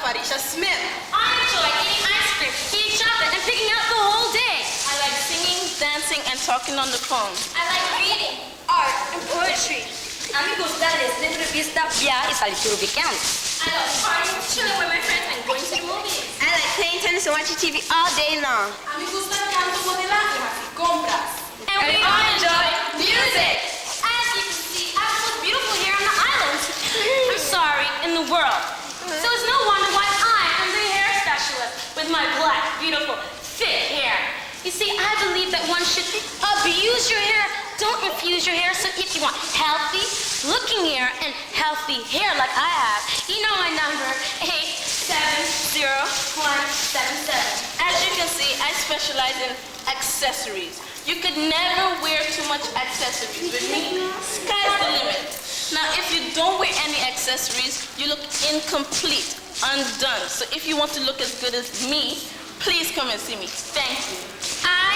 Farisha Smith. I enjoy eating ice cream, eating chocolate, and picking out the whole day. I like singing, dancing, and talking on the phone. I like reading, art, and poetry. Ami gusta lesa den revista, biaha i sali tur weekend. I love partying, chilling with my friends, and going to the movies. I like playing tennis and watching TV all day long. Ami gusta kanta, modelá i hasi kompras. And we all enjoy music. As you can see, I'm the most beautiful here on the island. I'm sorry, in the world. So it's no wonder why I am the hair specialist with my black, beautiful, thick hair. You see, I believe that one should abuse your hair. Don't refuse your hair. So if you want healthy looking hair and healthy hair like I have, you know my number, 870177. As you can see, I specialize in accessories. You could never wear too much accessories. With me, sky's the limit. Now, if you don't wear any accessories, you look incomplete, undone. So if you want to look as good as me, please come and see me. Thank you. I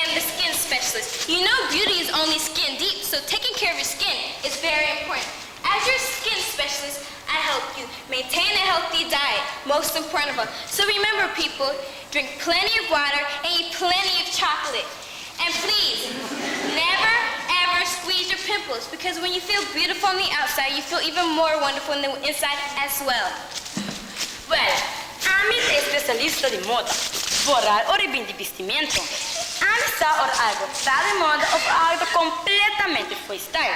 am the skin specialist. You know beauty is only skin deep, so taking care of your skin is very important. As your skin specialist, I help you maintain a healthy diet, most important of all. So remember people, drink plenty of water and eat plenty of chocolate. And please, never ever squeeze your pimples because when you feel beautiful on the outside, you feel even more wonderful on the inside as well. Wèl, ami ta e spesialista di moda, foral ora bin di bistimentu. Ami sa ora algu ta di moda òf algu ta kompletamente fo'i style.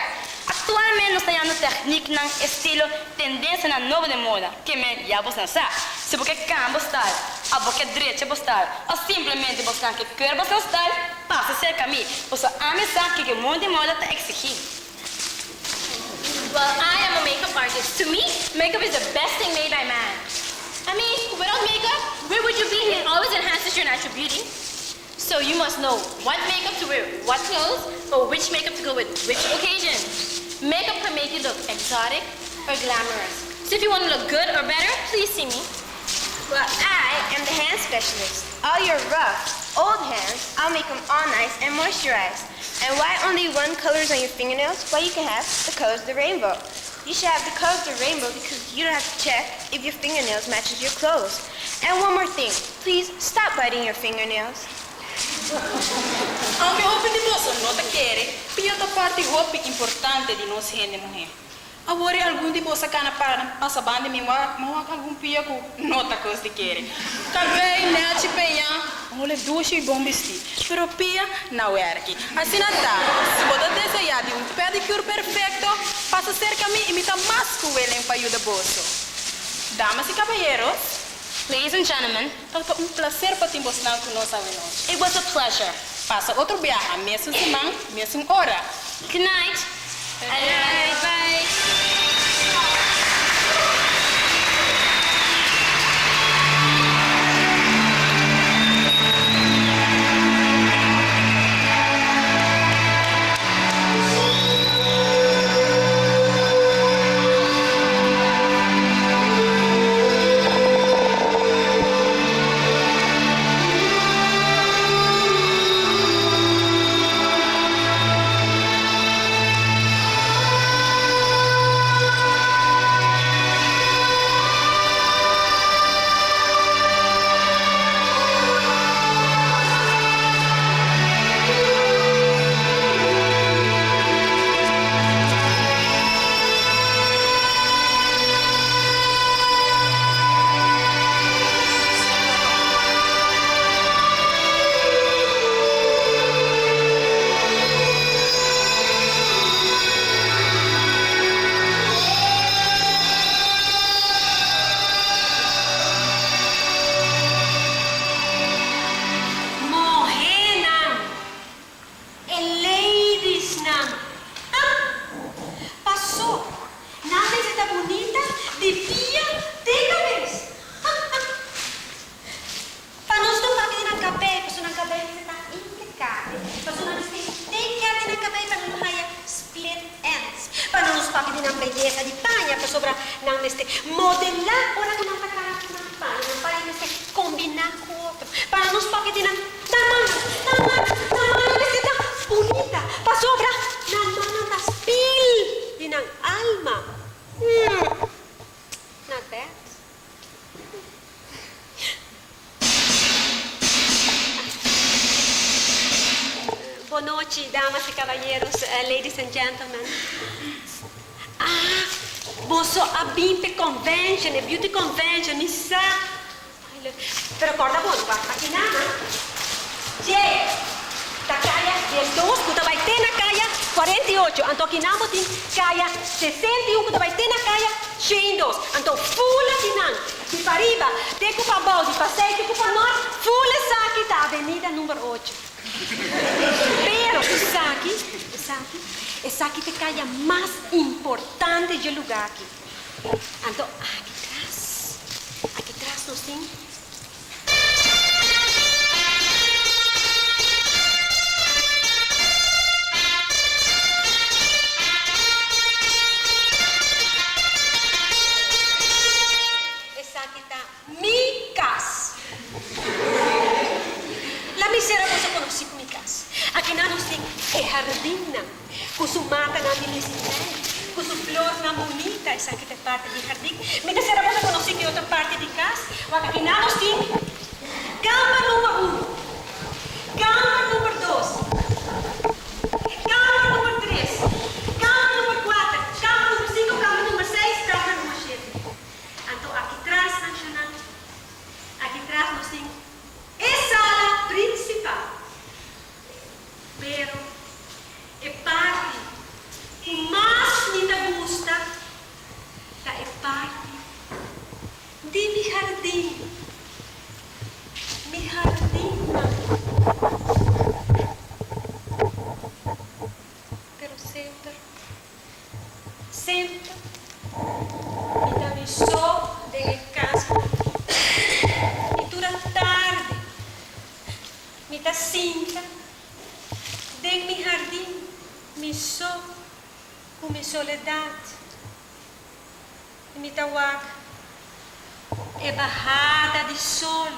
Aktualmente nos ta yama tekniknan, estilo, tendensianan nobo den moda, ke men ya bosnan sa. Si bo ke kambia bo style, òf bo ke drecha bo style, òf simplemente bosnan ke keur bosnan style, pasa serka mi, pasobra ami sa kiko e mundu di moda ta eksigí. Well, I am a makeup artist. To me, makeup is the best thing made by man. I mean, without makeup, where would you be? It always enhances your natural beauty. So you must know what makeup to wear, what clothes, or which makeup to go with which occasion. Makeup can make you look exotic or glamorous. So if you want to look good or better, please see me. Well, I am the hand specialist. All your rough, old hands, I'll make them all nice and moisturized. And why only one color is on your fingernails? Well, you can have the colors of the rainbow. You should have the colors of the rainbow because you don't have to check if your fingernails matches your clothes. And one more thing, please stop biting your fingernails. Aunke hopi di boso no ta kere, pia ta parti hopi importante di nos hende muhé. Awor e algun di boso a kana para pasa banda di mi wak, ma wak algun pia ku no ta kos di kere. Kabei nèchi peñá, hole dushi i bon bistí, pero pia na wèrki. Asina ta, si bo ta deseá di un pedicure perfekto, pasa serka mi i mi ta mas ku willing pa yuda boso. Damas i kabayeros, Ladies and gentlemen, tabata un plaser pa tin bosnan ku nos awenochi. It was a pleasure. Pasa otro biaha, mesun siman, mesun ora. Good night. Good night. Bye. Mohénan, e ladiesnan, ha! Pasó, nan mester ta bunita di pia te kabes, ha ha! Pa nos no papia di nan kabei, pasobra nan kabei mester ta impecabel, pasobra nan mester take care di nan kabei pa nan no haya split ends, pa nos no papia di nan beyesa di paña, pasobra nan mester modelá ora ku nan ta kana ku nan paña, nan paña mester kombiná ku otro, pa nos papia di nan. Nan mana, nan mana, nan mana mester ta bunita, pasobra nan mana ta spil di nan alma. Hmm, not bad. Bon nochi, damas y caballeros, ladies and gentlemen. Ah, boso a bin p'e convention, e beauty convention, mi sa. Ay, leuk. Pero corda bon, wak, aki nan, ha. Dje, ta caya 12 cu ta bay te na caya 48. Anto aki nan bo tin caya 61 cu ta bay te na caya 102. Anto ful aki nan, di pariba te cu pabou, di pasei te cu panort, ful esaki ta avenida number ocho. Pero esaki, esaki, esaki ta e kaya mas importante dje lugá aki. Anto aki tras, aki tras nos tin. Esaki ta Mi kas. La misera boso konosí ku mi kas. Akinan nos tin e hardinnan ku su matanan di misinel, ku su flornan bunita. Esaki ta e parti di hardin. Mi ta sera boso konosí ku e otro parti di kas. Wak akinan nos tin kamber number uno, kamber number dos, kamber number tres, kamber number kuater, kamber number sinku, kamber number seis, kamber number shete. Anto aki tras, anshanan, aki tras nos tin e sala principal. Pero e parti cu mas mi ta gusta ta e parti di mi hardin, mi hardinnan. Pero semper Semper mi ta mi so den e kas aki. I tur atardi mi ta sinta den mi hardin mi so ku mi soledat. I mi ta wak e bahada di sol.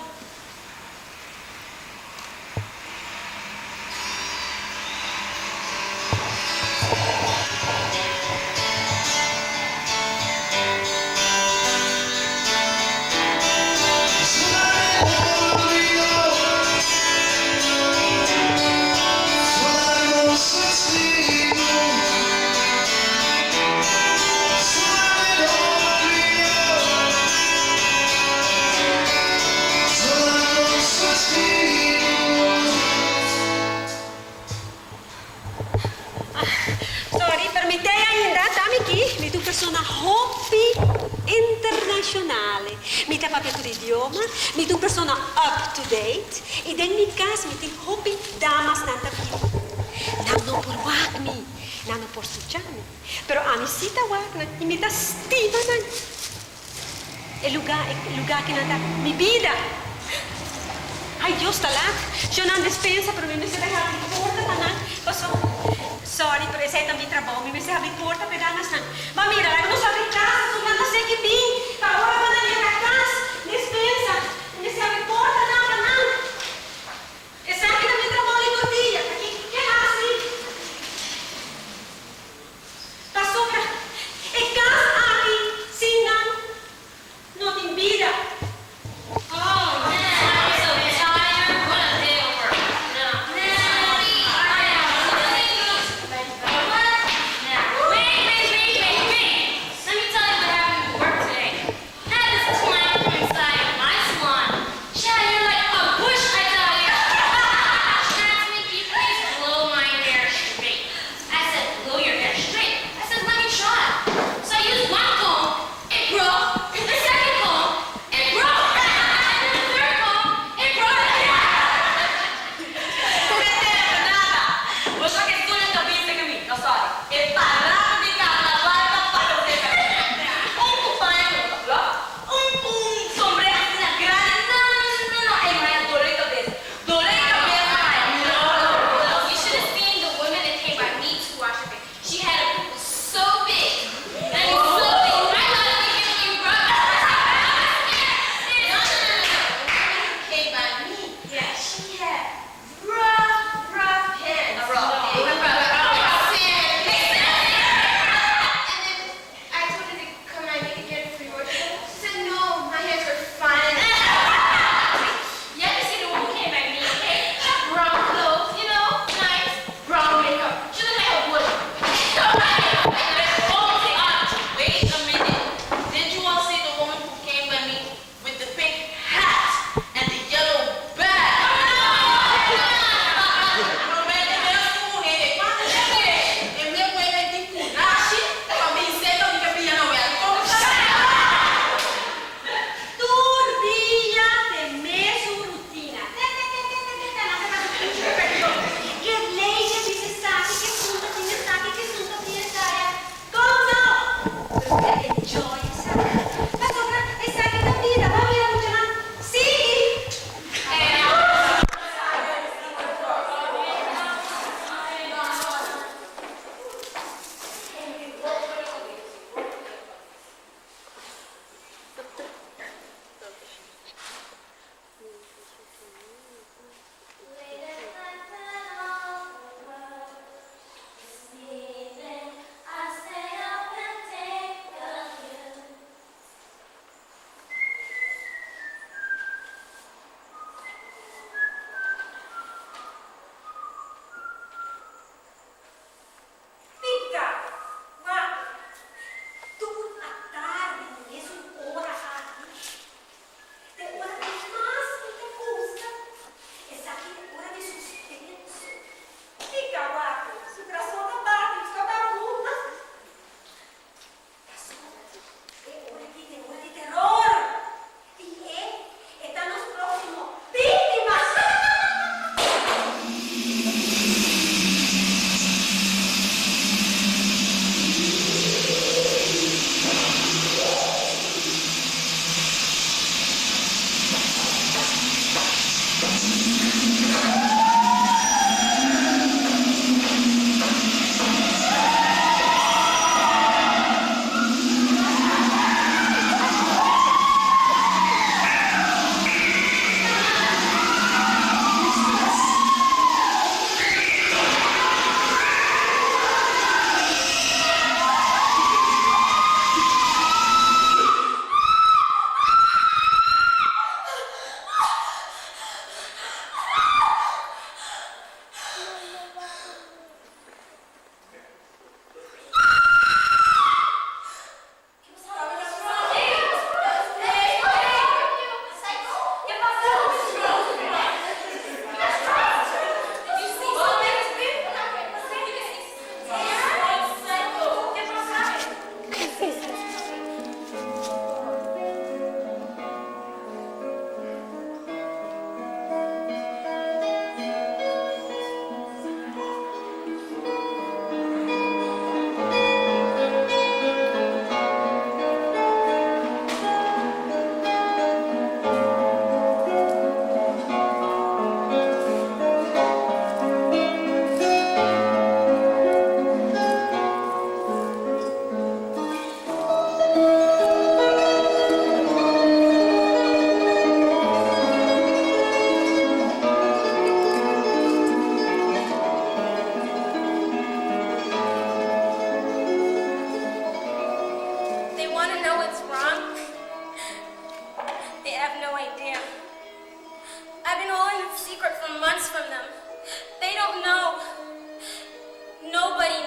Sorry, pero mi tei ainda, ta mi ki, mi ta un persona hopi internacional. Mi ta papia tur idioma, mi ta un persona up to date y den mi cas mi tin hopi damasnan ta biba. Nan no por wak mi, nan no por sucha mi, pero ami si ta wak nan y mi ta stima nan. E luga, e luga kinan ta mi bida. Ay Dios ta lat, yo nan despensa pero mi mester a habri porta pa nan, paso, sorry pero esei ta mi trabou, mi mester habri porta pa e damasnan. Ma mira, laga nos habri kas, pasobra nan ta seki bin, pa ora ku nan yega kas, despensa, mi mester habri portanan pa nan. Esaki ta mi trabou di tur dia, ta ki ke hasi? Pasobra e kas aki sin nan no tin bida.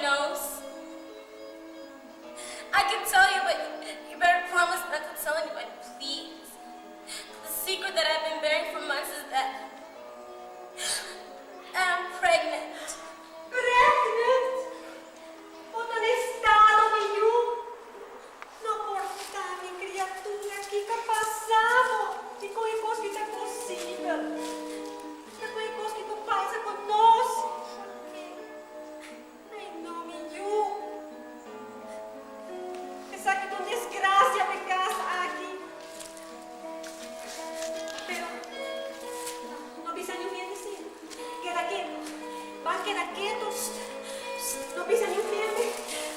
knows. I can tell you, but you better promise not to tell anybody, please. The secret that I've been bearing for months is that I'm pregnant. Pregnant? Bo ta na estado, mi yu? No por ta, mi kriatura, kiko a pasa bo? Dikon e kos ki ta posibel? Dikon e kos ki ta pasa ku nos? Ai no, mi yu. Esaki ta un desgracia p'e cas aki. Pero, no bisa niun hende si. Keda ketu. Ban keda ketu. Sst, sst, no bisa niun hende.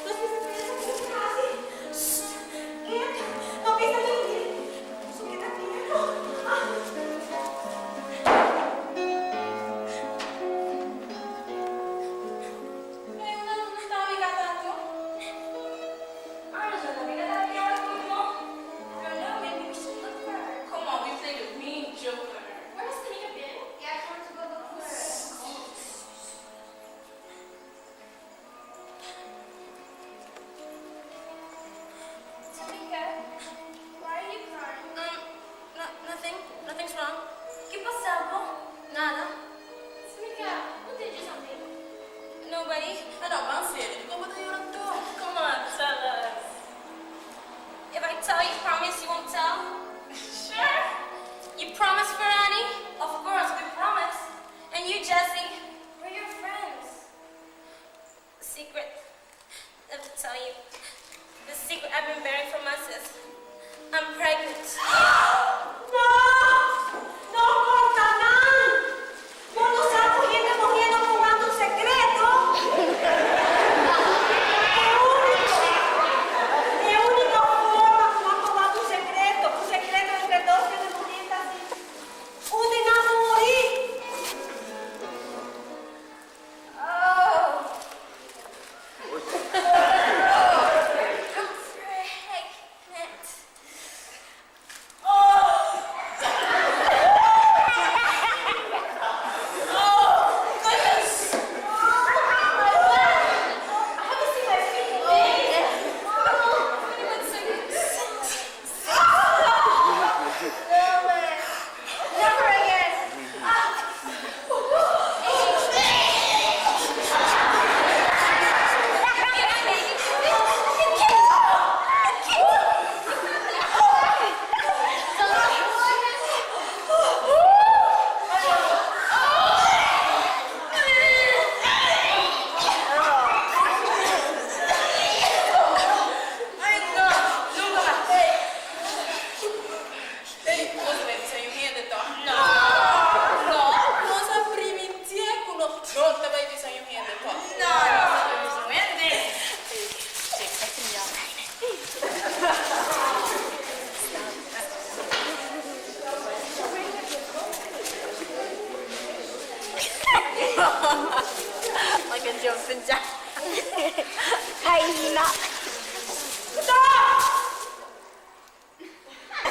Nos mester pensa ku nos hasi. Sst, ketu. No bisa niun hende. Boso keda ketu. Ah. Pero unda nos ta amiga tanto? Arnold no amiga tanto y ahora como? I don't know, maybe we should look for her. Come on, we played a mean joke on her. Where has Tamika been? Yeah, I told her to go look for her. Tamika, why are you crying? Um, no, nothing. Nothing's wrong. Ki pasa bo? Nada. Tamika, who did you something? Nobody. Ano, ban serio, dikon bo ta yora anto? Come on, tell us. If I tell you, promise you won't tell? Sure. You promise, Ferrani? Of course, we promise. And you, Jesse? We're your friends. Secret. I have to tell you. The secret I've been bearing for months is I'm pregnant. No! No konta nan! Bo no sa ku hende muhé no por wanta un sekreto? E úniko, e úniko forma ku nan por wanta un sekreto, un sekreto entre dos hende muhé ta si un di nan muri. Oh. I'm pregnant. Oh! Oh, goodness! My back! I haven't seen my feet in days. Oh, No way. Never again. Ay, no! Nunka mas! Ey, nos bai bisa un hende tòg? No! No, nos a primintié ku nos no ta bai bisa un hende tòg. No, nos no ta bai bisa un hende. Ey, check ta kria. Like a jumping jack. Hyena. Stop!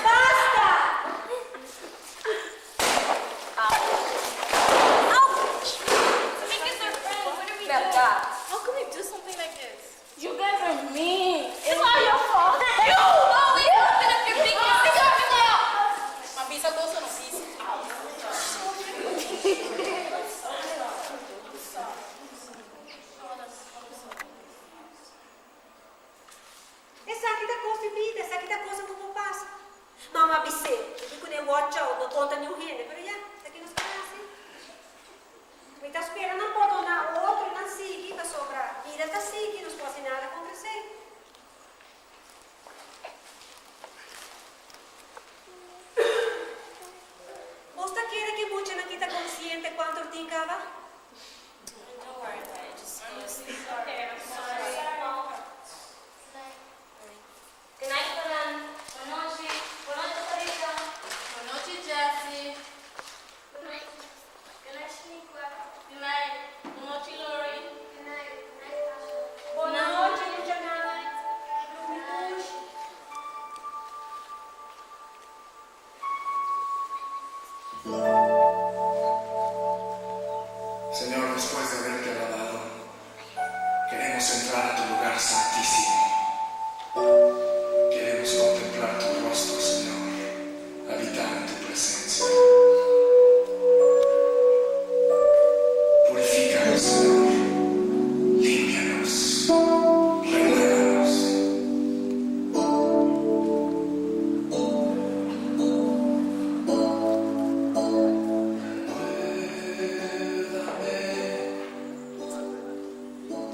Basta! Tamika's our friend. What are we doing? Berdad. How can we do something like this? You guys are mean. It's all your fault. You always open up your big mouth. It's our fault. Ma bisa boso no bisa. Esaki ta kos di bida, esaki ta kosnan ku por pasa. Mama a bis'é, Mi di kuné watch out, no konta niun hende, pero ya, esaki nos por hasi. Mi ta spera nan pordoná otro i nan sigui, pasobra bida ta sigui, nos por hasi nada kontra esei. Queremos entrar a tu lugar santísimo. Queremos contemplar tu rostro, Señor, habitar en tu presencia. Purifícanos, Señor. Límpianos. Renuévanos. Renuévame,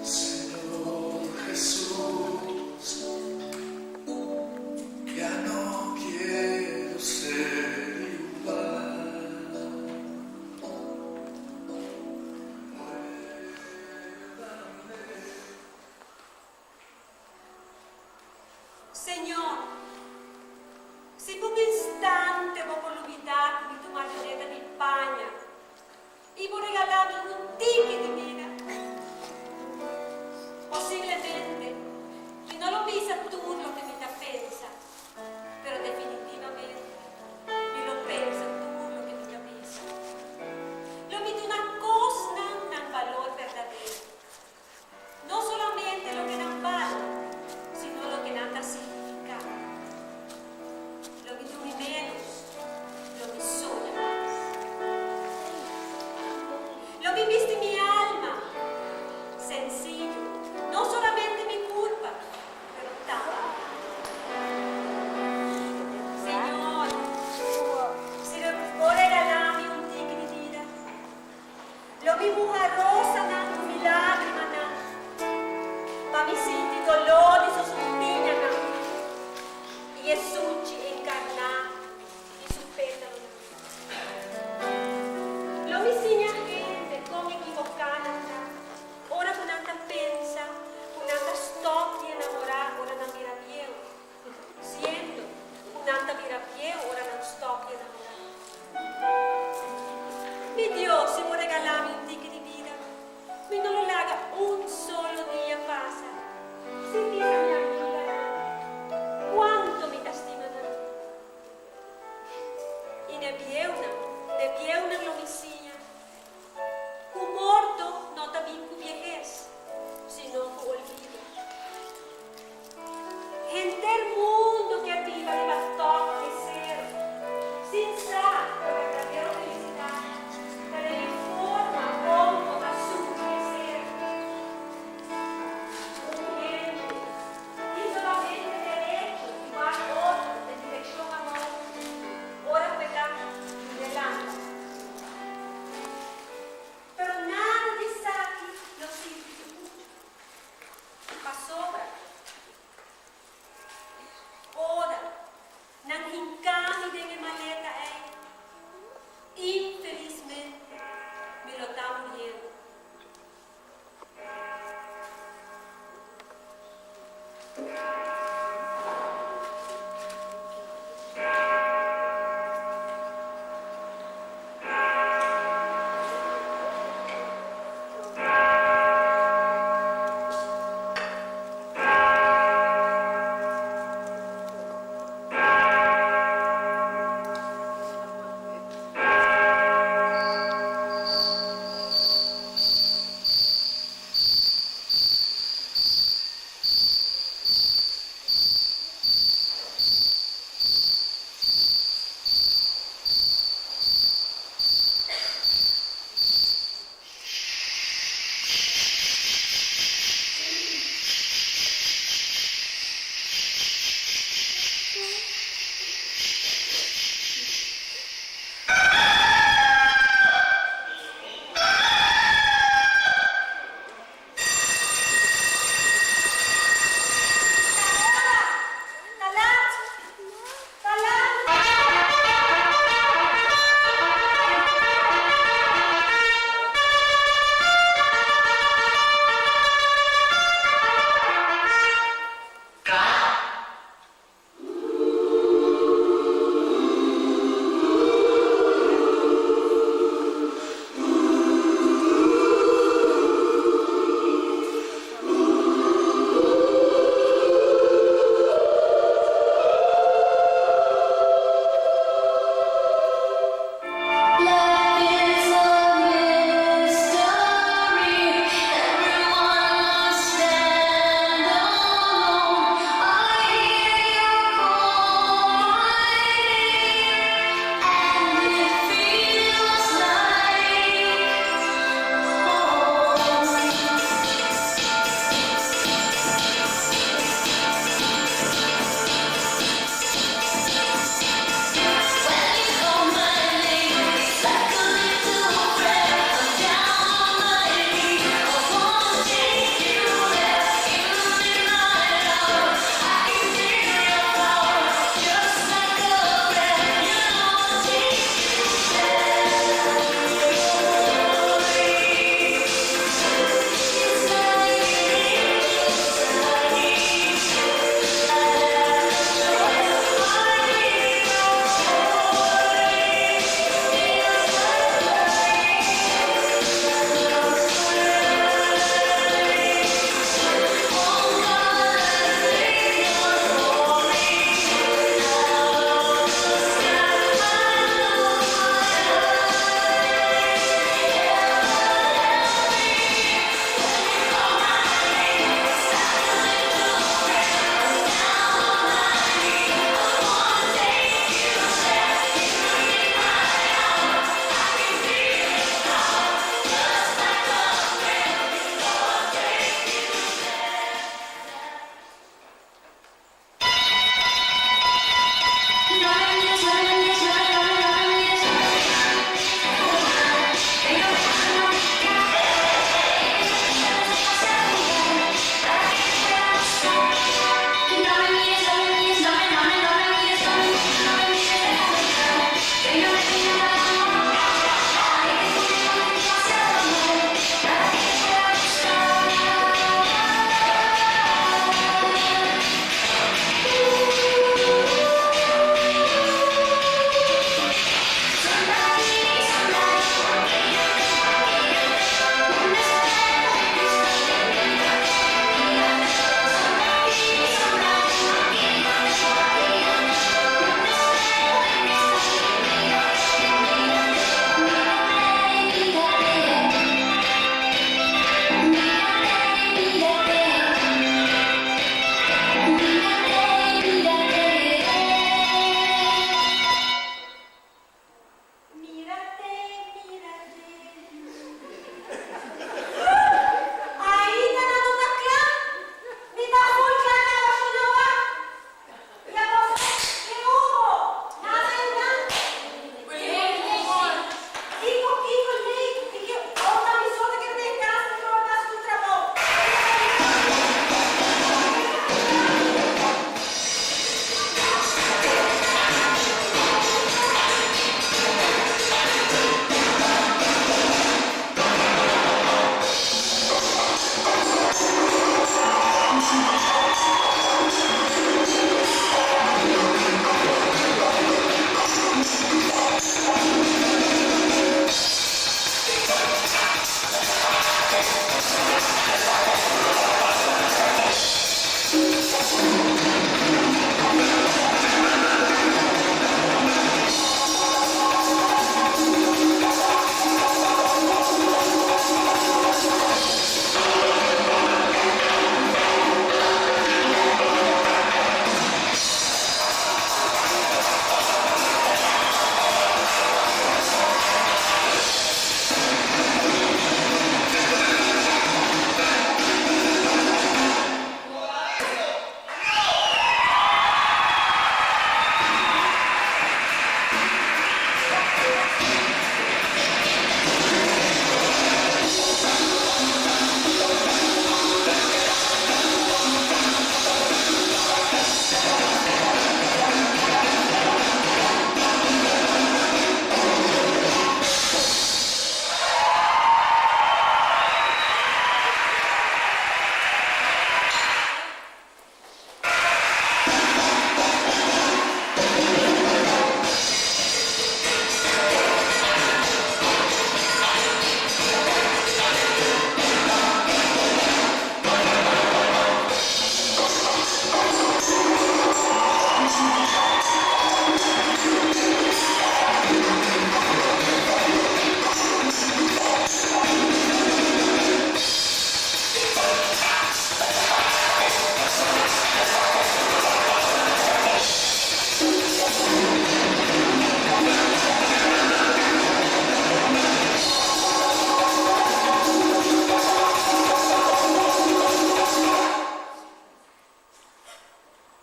Señor Jesús. Ya no quiero ser igual. Señor, si pa un instante bo por lubidá ku mi ta un marioneta di paña i bo regalá mi un tiki di bida, posiblemente mi no lo bisa tur loke mi ta pensa, pero definitivamente mi lo pensa tur loke mi ta bisa. Lo mi duna kosnan nan balor berdadero. No solamente loke nan bal, sino loke nan ta signifiká. Lo mi drumi ménos, lo mi soña mas. Lo mi bisti mi alma.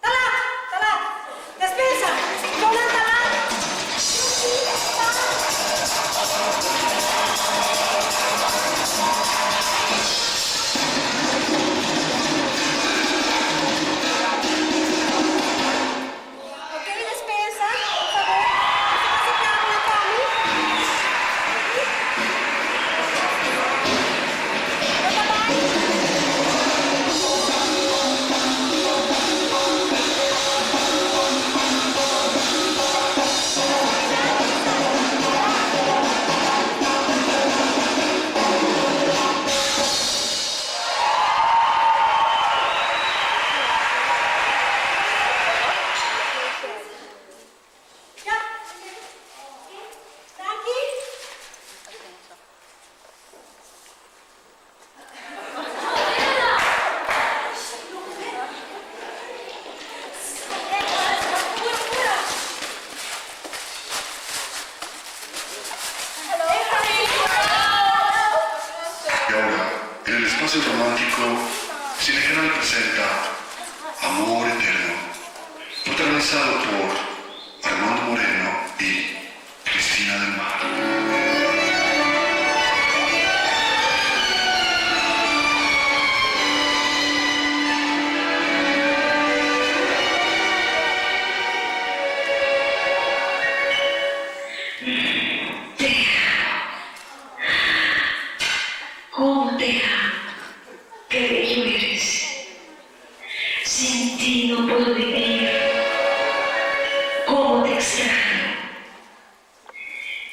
Talat, talat. Despensa. Dona talat. Ok, despensa, por favor. Boso hasi tabla pa mi. Bo ta bai? Ya. Danki. Y ahora, en el espacio romántico, Cine Canal presenta Amor Eterno, protagonizado por Armando Moreno y Cristina del Mar. Te amo. ¿Cómo te amo? Qué bello eres. Sin ti no puedo vivir. ¿Cómo te extraño?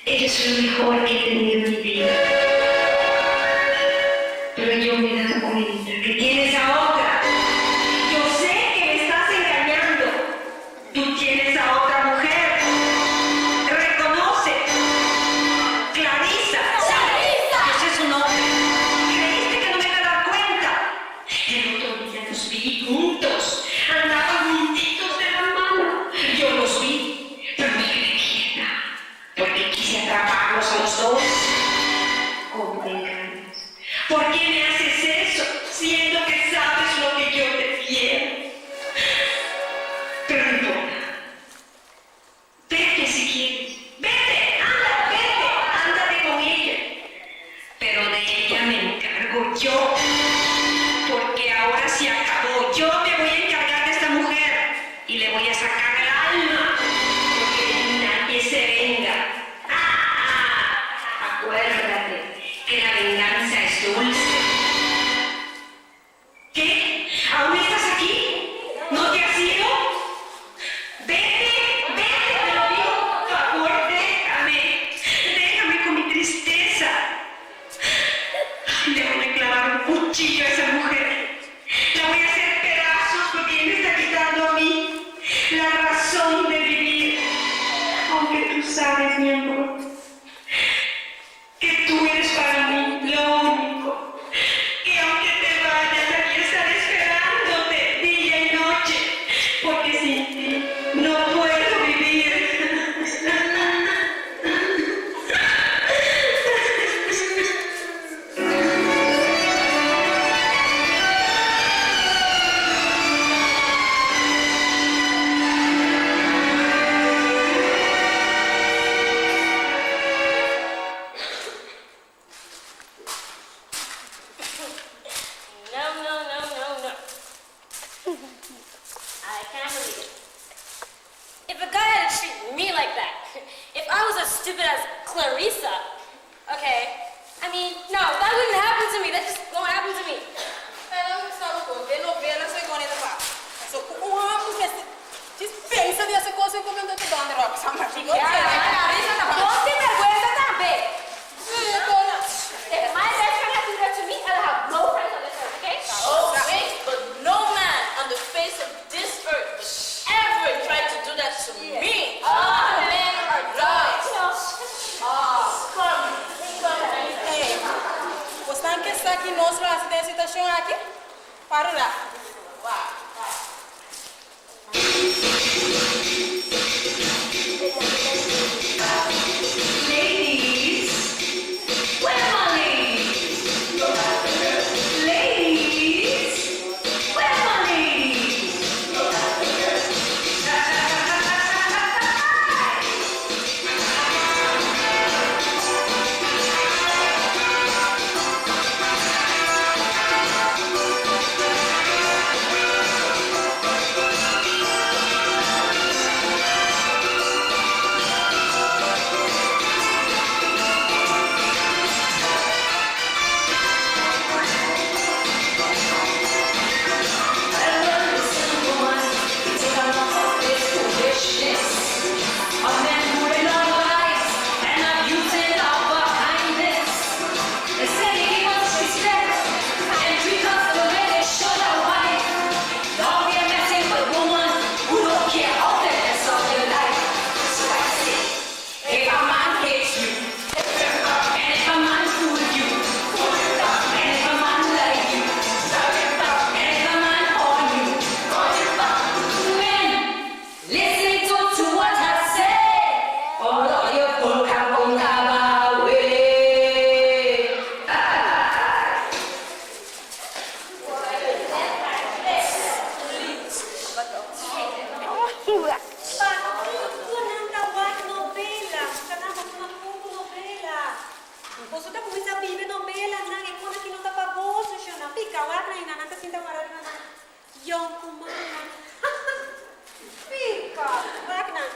Eres lo mejor que he tenido en mi vida. Pero yo me he dado cuenta que tienes a otra. Yo sé que me estás engañando. Tú tienes a otra mujer. Reconoce. Clarisa. ¡Clarisa! Yo sé su nombre. Creíste que no me iba a dar cuenta. El otro día los vi juntos. Andaban juntitos de la mano. Yo los vi, pero me quedé quieta. Porque quise atraparlos a los dos. ¿Cómo te engañas? ¿Por qué me haces eso? Siendo que sabes cuchillo a esa mujer. La voy a hacer pedazos porque ella me está quitando a mí la razón de vivir. Aunque tú sabes, mi amor, que tú eres para mí lo único. Que aunque te vayas, aquí estaré esperándote día y noche, porque sin ti no puedo vivir. No, no, no, no, no. I can't believe it. If a guy had to treat me like that, if I was as stupid as Clarissa, okay, I mean, no, that wouldn't happen to me. That just won't happen to me. Pero sabe ko, de novela soy con esta pa. So ku un hom mester dispensa di hasi kos ku mi ta donder op. Sa ma. Clarissa ta Sinvergüenza tambe. Sí, kona. If my best friend had to do that to me, I'll have no friends on this earth, okay? Oh, wait, but no man on the face of this earth would ever try to do that to me. All men are dogs. Come, come. Hey, boso ke sa ki nos lo hasi den e situashon aki? Para lá. Wow. Ladies, where are my ladies? Ladies, where are my ladies? If a man hates you, and if a man fools you, and if a man like you, and if a man on you, men, listen to, to what I say. All of your bunka bunka way. Pakiko nan ta wak novela? Muchanan, boso no punto novela. Boso ta kuminsá biba novela nan e kos aki no ta pa boso shona. Pika wak nan i nan nan ta sinta wara riba nan yònkumannan. Pika wak nan.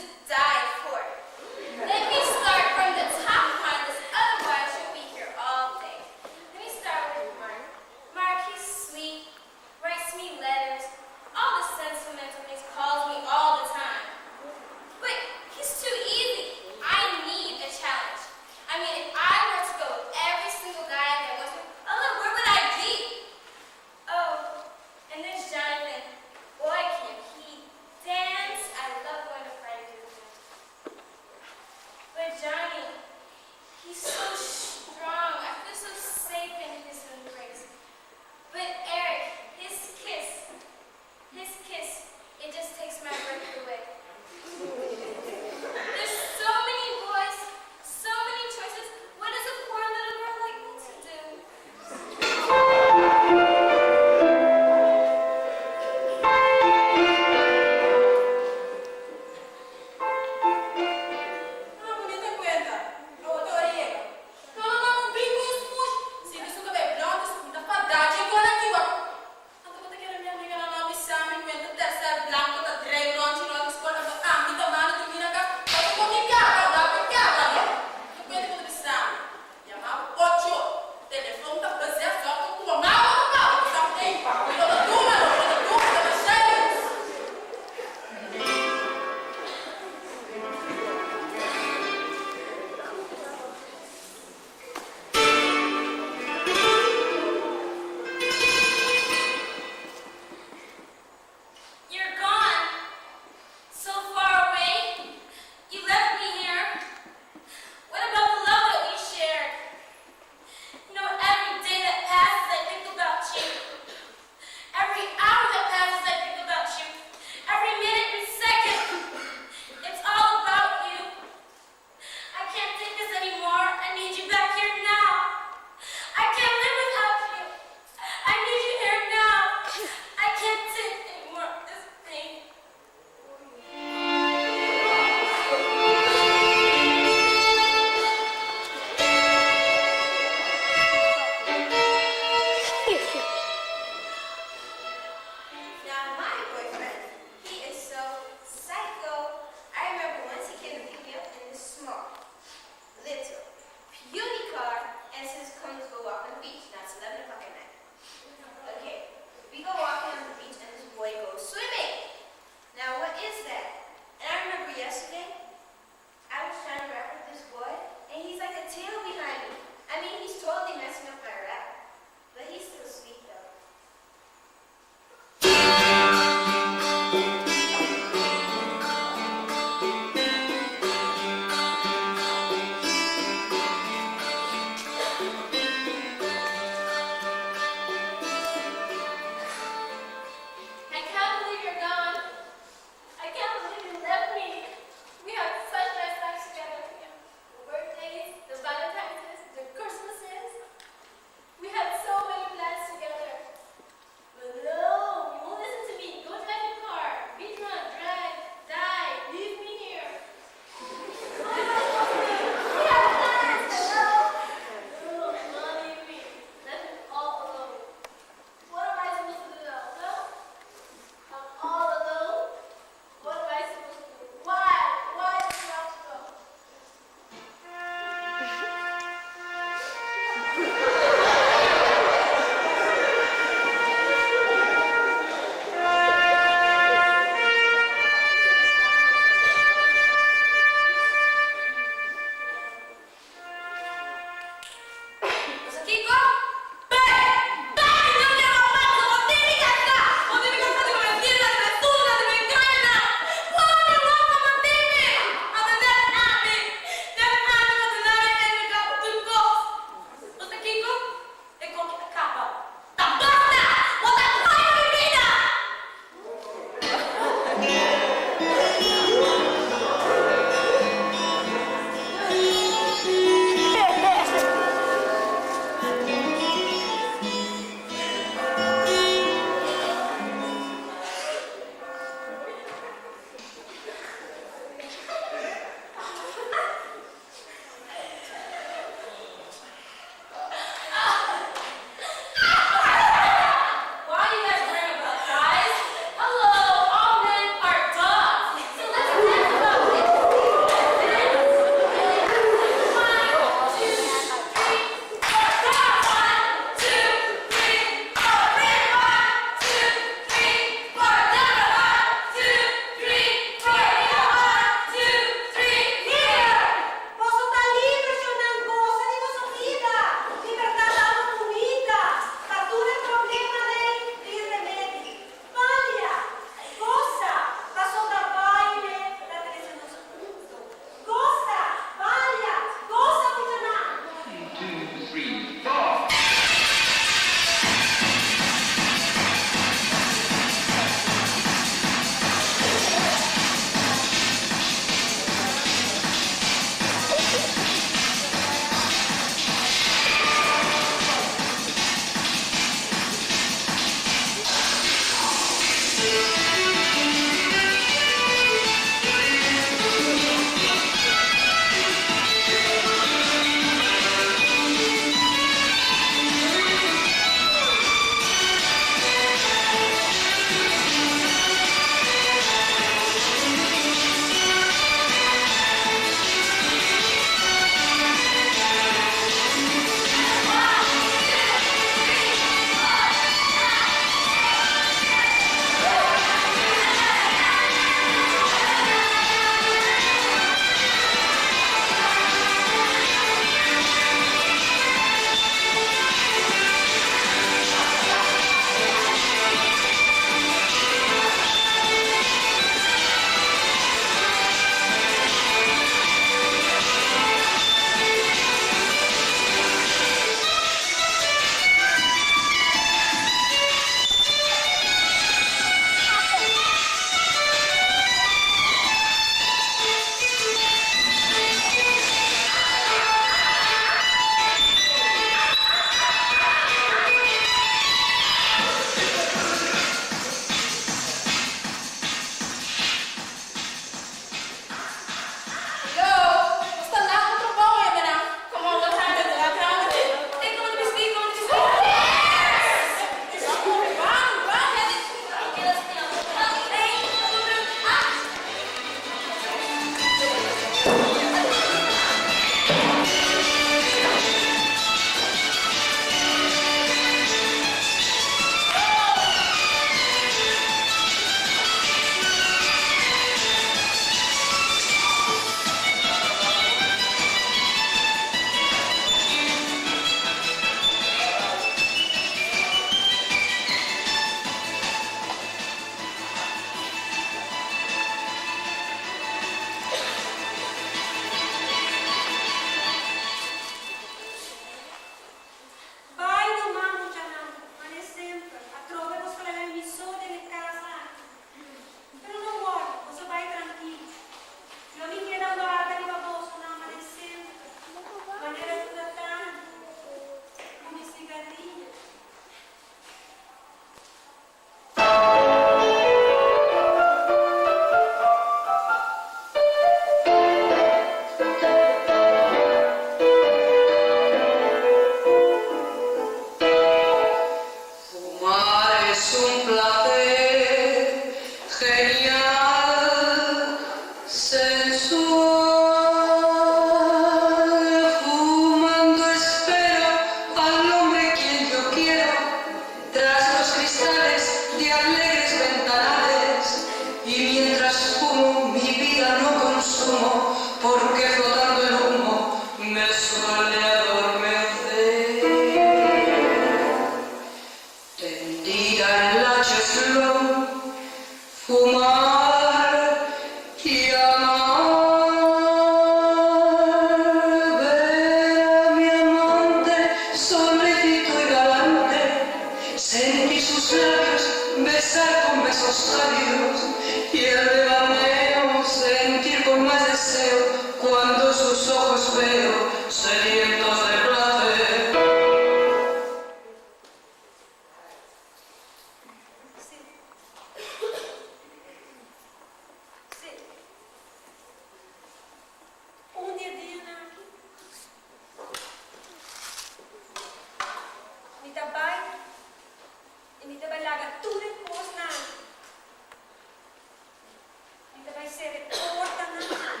bai sera e portanan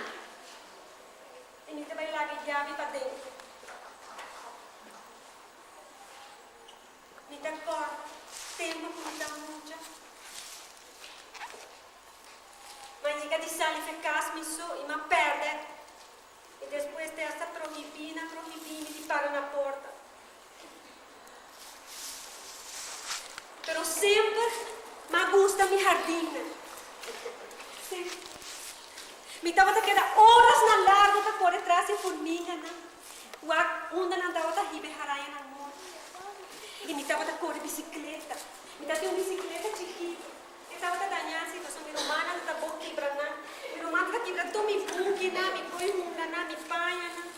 i mi ta bai laga e yabi paden. Mi ta kòrda tempu ku mi ta mucha. M'a yega di sali fe kas mi so i m'a pèrdè i despues te asta prohibí nan prohibí mi di para na porta. Pero semper m'a gusta mi hardinnan. Semper. Mi tabata keda orasnan largu ta kore tras di furminganan. Wak unda nan tabata hiba e harañanan morto. I mi tabata kore bisikleta. Mi tabatin un bisikleta chikitu. E tabata dañá si, pasobra mi rumannan ta bo kibra nan. Mi ruman ta kibra tur mi bukinan, mi koe hunganan, mi pañanan.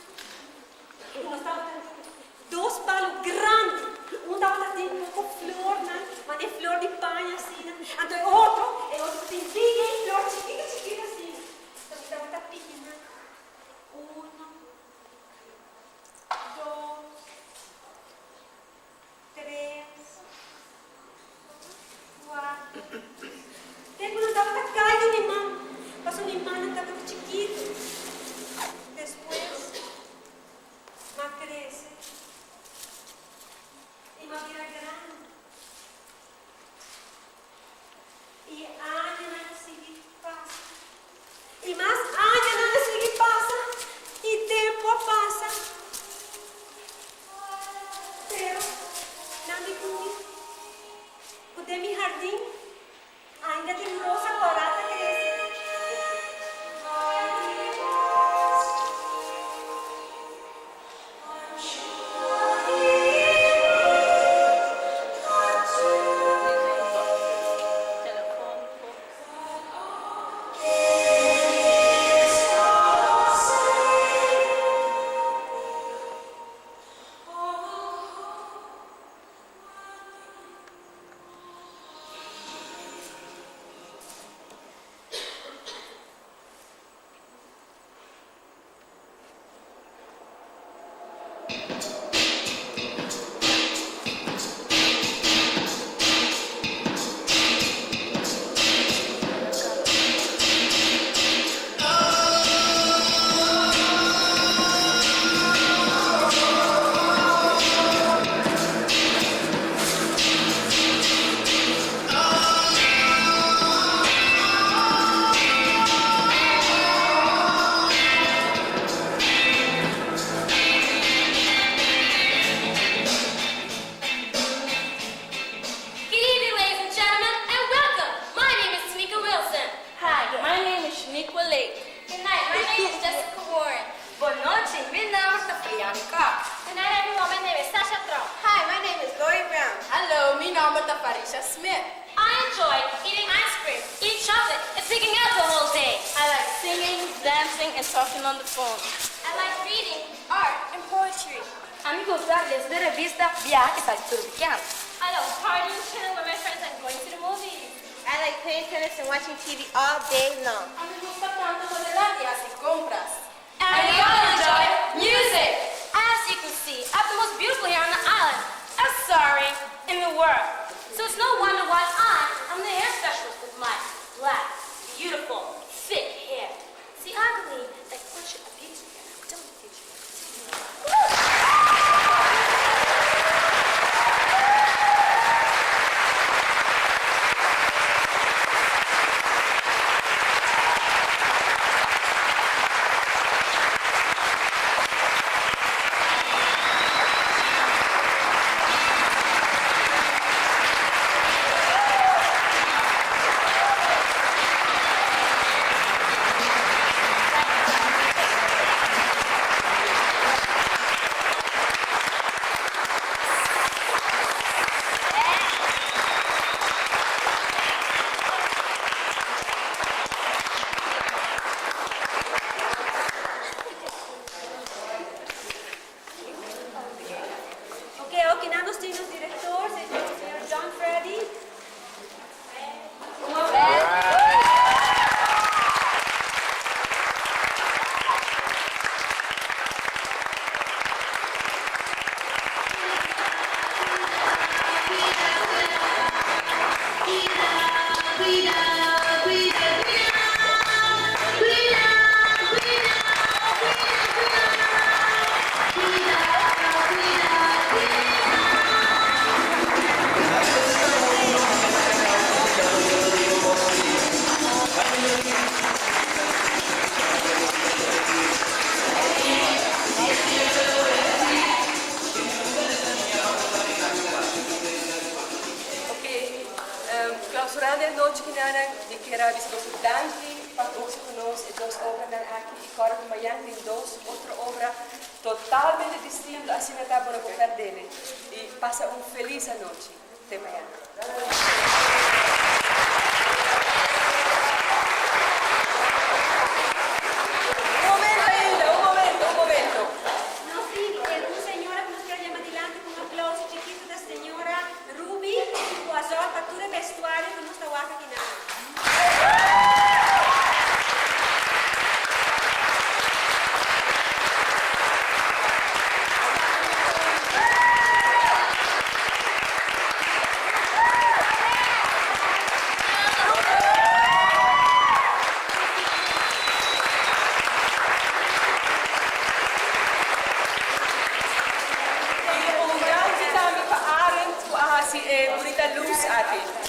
I nos tabata tin dos palu grandi. Un tabata tin poko flornan, mane flor di paña asina. Anto e otro, e otro tabatin bigei flor chikitu chikitu asina. Anto mi tabata piki nan. Uno, dos, tres, kuater. Te ku nan tabata kai den mi man, pasobra mi mannan tabata chikitu. Despues, m'a krese i m'a bira grandi. I e añanan a sigui pasa. I mas añanan a sigui pasa, i tempu a pasa. Pero nan di ku mi ku den mi hardin ainda tin rosa kòrá ta krese. Good evening, ladies and gentlemen, and welcome. My name is Tamika Wilson. Hi, my name is Shaniqua Lake. Good night, my name is Jessica Warren. Bon nochi, mi nòmber ta Friani Cox. Good night, everyone. My name is Sasha Trump. Hi, my name is Lori Brown. Hallo, mi nòmber ta Farisha Smith. I enjoy eating ice cream, eating chocolate, and picking out the whole day. I like singing, dancing, and talking on the phone. I like reading, art, and poetry. Ami gusta lesa den revista, biaha i sali tur weekend. I love partying, chilling with my friends, and going to the movies. I like playing tennis and watching TV all day long. Ami gusta kanta, modelá i hasi kompras. And we all enjoy music. As you can see, I have the most beautiful hair on the island. I'm sorry, in the world. So it's no wonder why I am the hair specialist with my black, beautiful, thick hair. See, I believe that once you abuse your hair, don't abuse your hair. Mañan tin dos otro obra totalmente distinto, asina ta bo no por perdele. Y pasa un feliz anochi. Te mañan. Un momento ainda, un momento, un momento. Nos tin un señora cu nos kier yama dilanti cu un aplauso chikito ta señora Ruby cu a zorg pa tur e vestuario cu nos ta wak akinan. Y un danki tambe pa Arend cu a haci e bunita luz aki.